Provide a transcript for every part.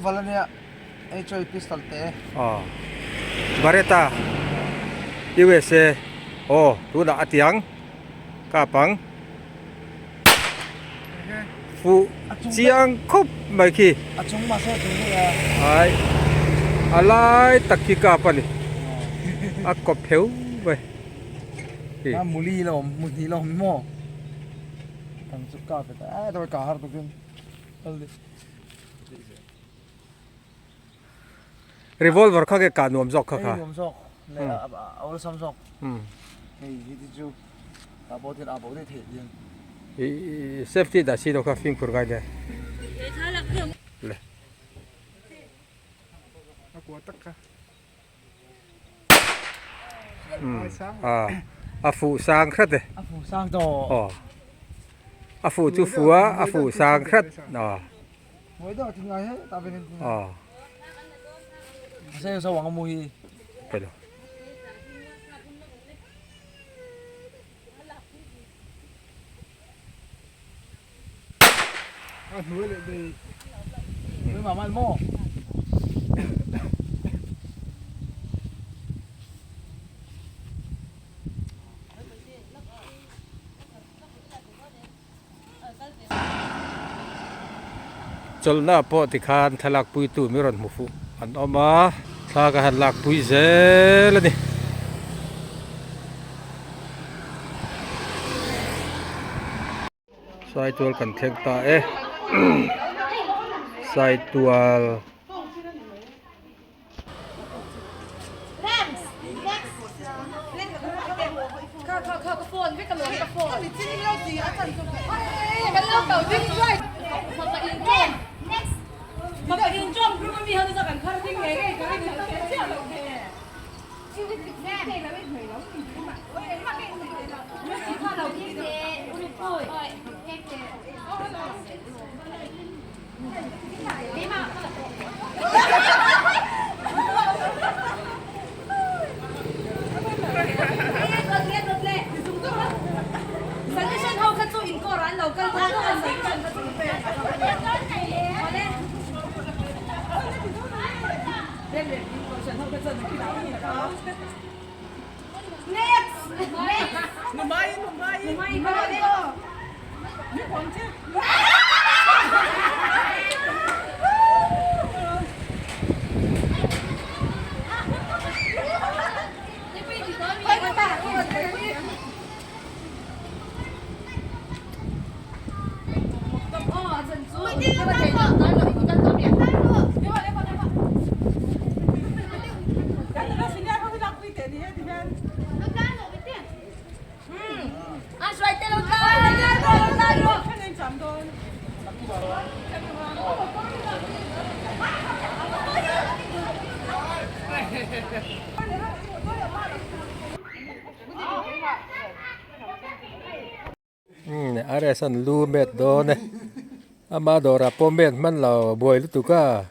Revolver ania HOE pistol te. Aw Baretta USA aw tunah a tiang kap ang fuh chiang khawp mai khi. A chung mahse a chung daih a. Ai a lai tak khi kap a ni a kawp pheu mai. A muli la awm hmuhnih la awm maw kan chu kap ve ta a dawi ka har tukin kal deuh. Revolver kha ke kah nuam zawk kha kha. Ei nuam zawk leh a awlsam zawk. Hei hi te chu kah pawh hian a bo daih theih hian. I safety dah si lo kha fimkhur ngai nia. Le. A kua tak kha. A fuh sang hrat e. A fuh sang tawh. Aw. A fuh chu fuh a, a fuh sang hrat. Aw. Mawi deuh a ti ngai he ta ven in. Aw. Se so wang mu hi. Pelo. A hnuai leh dei. Hnuai mah mal maw? Chawlhna pawh tikhan thlalak puitu mi rawn hmu fuh an awm a, thla ka han lak pui zel a ni. Saitual kan thleng ta e Saitual RS an lu met dawn e ama dawrah pawh met hman lo buai lutuk a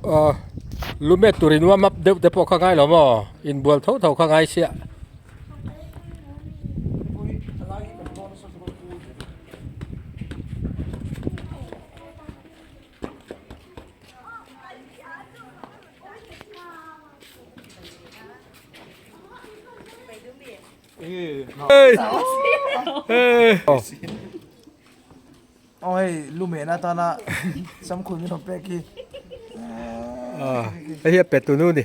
aw lu met tur in warm up deuh te pawh kha ngai lo maw inbual tho tho kha ngai sia. Aw hei lu mehna atana samkhul min rawn pek hi. Hei hi a pet tunu ni.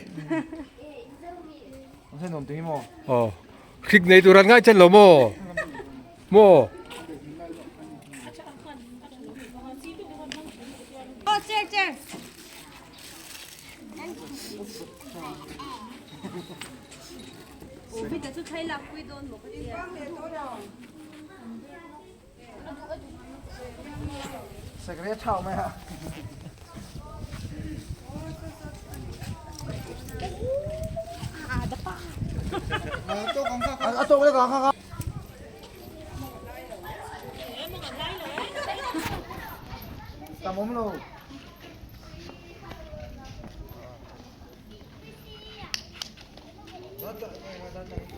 An nuam tih hi maw? Aw hrik nei tur an ngai chen lo maw? Maw? Secret thau mai ha. A tawk le ka ka. Tam awm lo.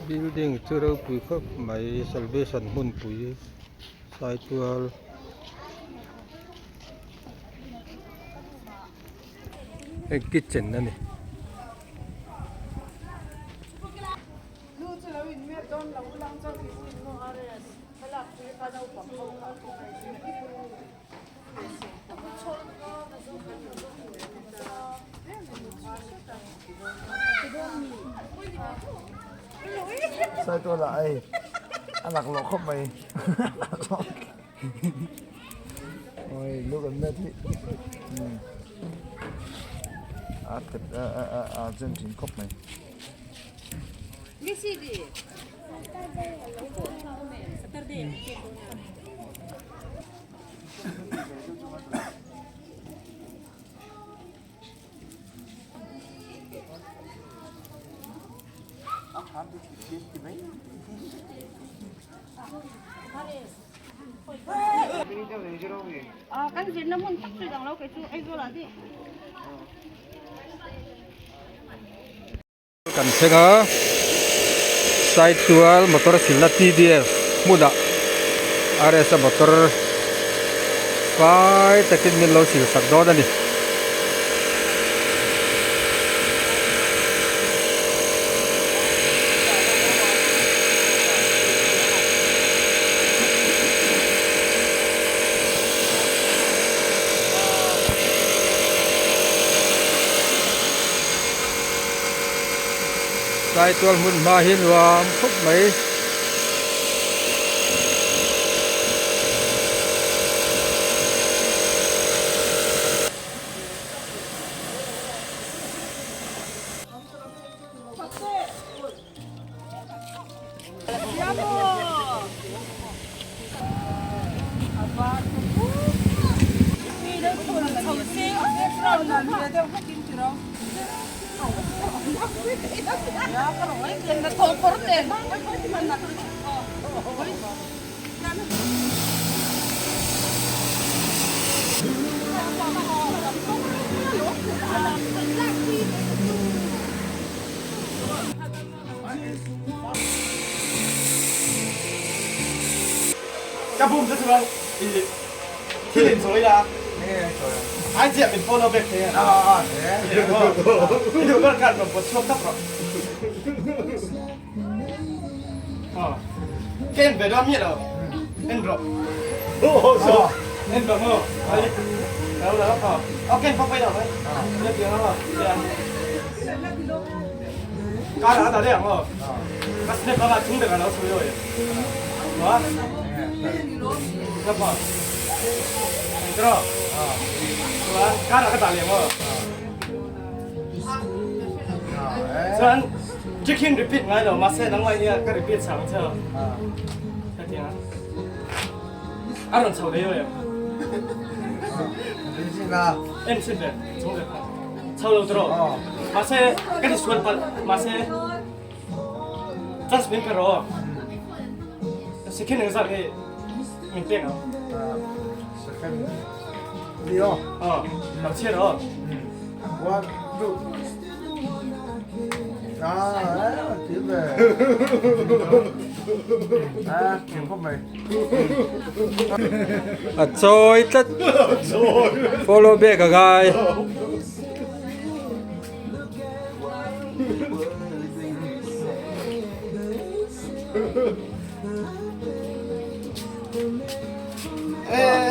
Building chu ropui khawp mai salvation hmunpui. Saitual. Hei kitchen a ni. Saitual ah ei a laklawh khawp mai oi look at that hi a a chen thin khawp mai. Kan zirna hmun tak chu dang lo kei chu Aizawl ah dih. Kan thleng a Saitual motor silna TDF hmunah RS a motor fai takin min lo sil sak dawn a ni. Saitual hmun hma hi nuam khawp mai. Ka bum chu chuan i thil in sawi la ai chiah min follow back thei a i duh ber khan rawn pawt chhuak tawp rawh ka en ve dawn miah lo en rawh en rawh maw lo lo ok en pawh pawi lo mai Car a dah daih ang aw. Ka snap anga chung ber a lo sawi awi. Maw? Snap maw? Engtiraw? Chuan car ah ka dah leh ang aw. Chuan trick hin repeat ngai lo mahse nangmah hian ka repeat chang che aw. Hetiang a. A rawn chho leh awi ang. En sin ve chung ber kha. Chho lo tiraw? Mahse ka ti sual palh mahse chance min pe rawh. Second eng zat nge min pek ang? Second ni aw. Aw, lo chhiar aw. One, two. Ah, thiam ve. Ah, thiam khawp mai. A chawi tlat follow back a ngai.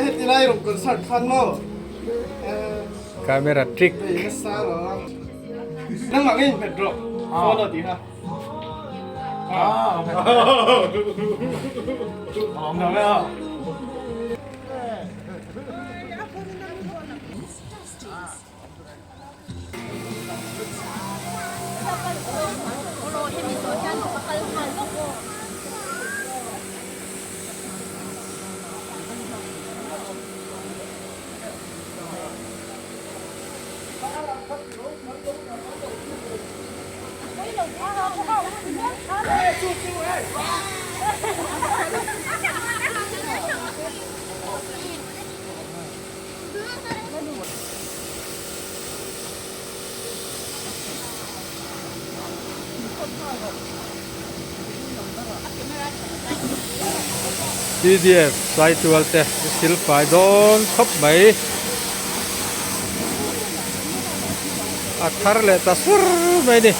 Heti lai rawn concert khan maw? Camera trick. Nangmah ngei in hmet rawh follow tih kha. CDF Saitual te silfai dawn khawp mai. A thar leh ta sur mai a ni.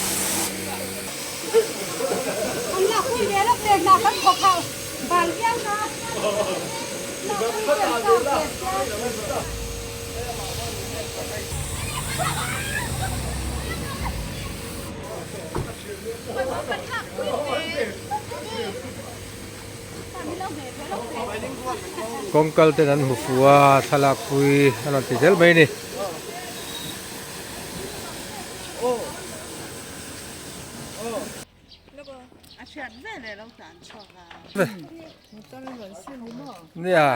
Kawngkal ten an hmu fuh a thlalak pui a rawn ti zel mai a ni. Nia.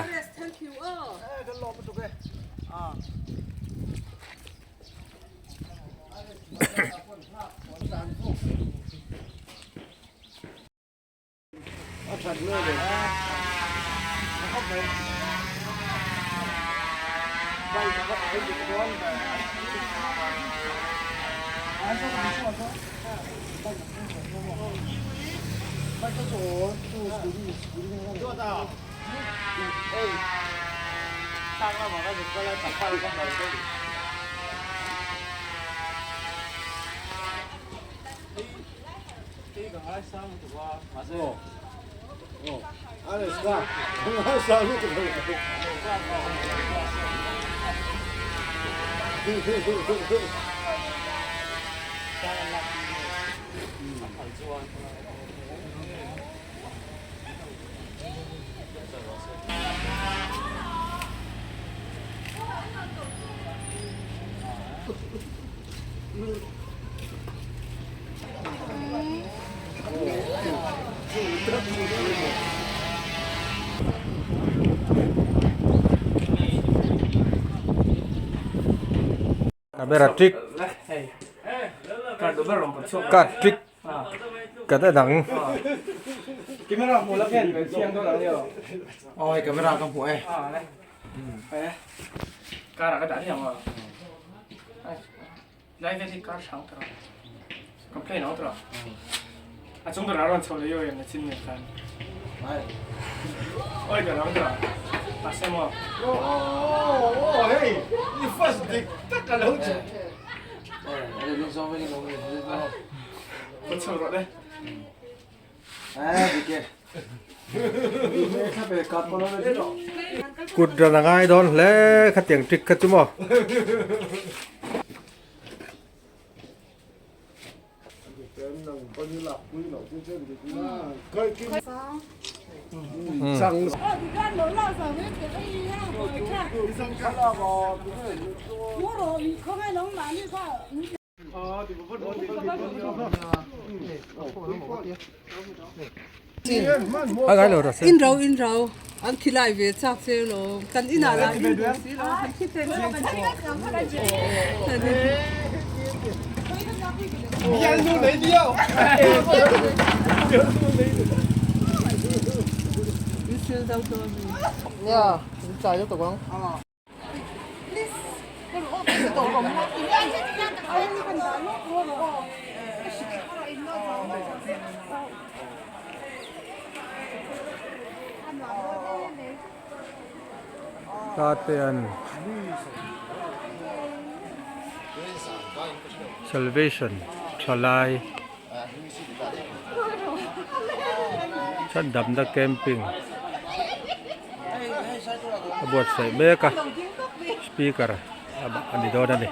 Camera trick card trick kan a dang Camera ka hmuh e. Kut ran a ngai dawn hle khatiang trick kha chu maw. In ro in ro an thi lai ve chak che lo kan inah lah in duh si lo han thi che Tatean Salvation thalai chhandamna camping a buatsaih mek a speaker a ni dawn a ni.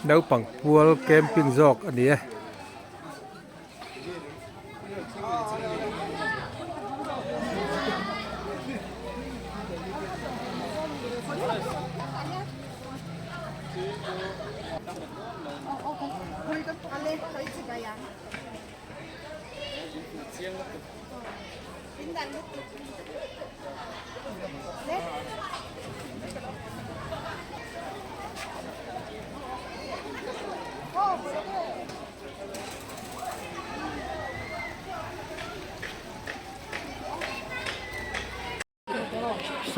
Naupang pual camping zawk a ni e.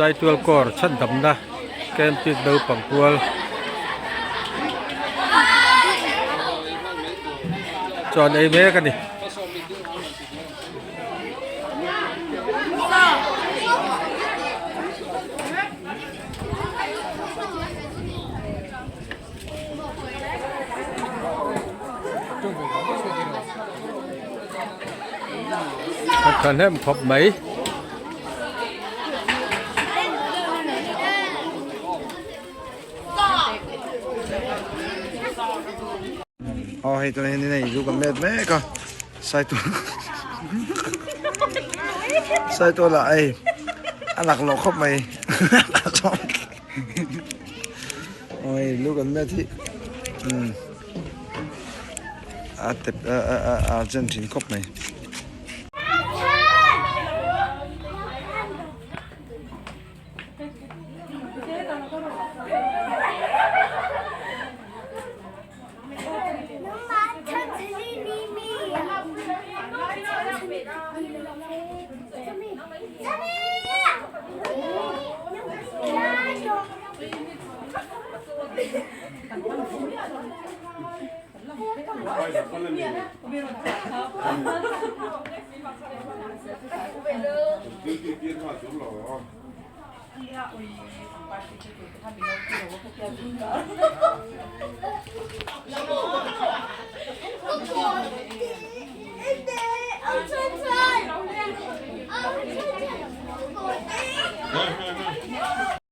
Saitual kawr chhandamna camping naupang kual chuan ei mek a ni. Kan thahnem khawp mai. Aw hei tunah hian in zu kan let mek a saitual saitual ah hei a laklawh khawp mai aw hei lu kan let hi umm a tep a a a urgent thin khawp mai.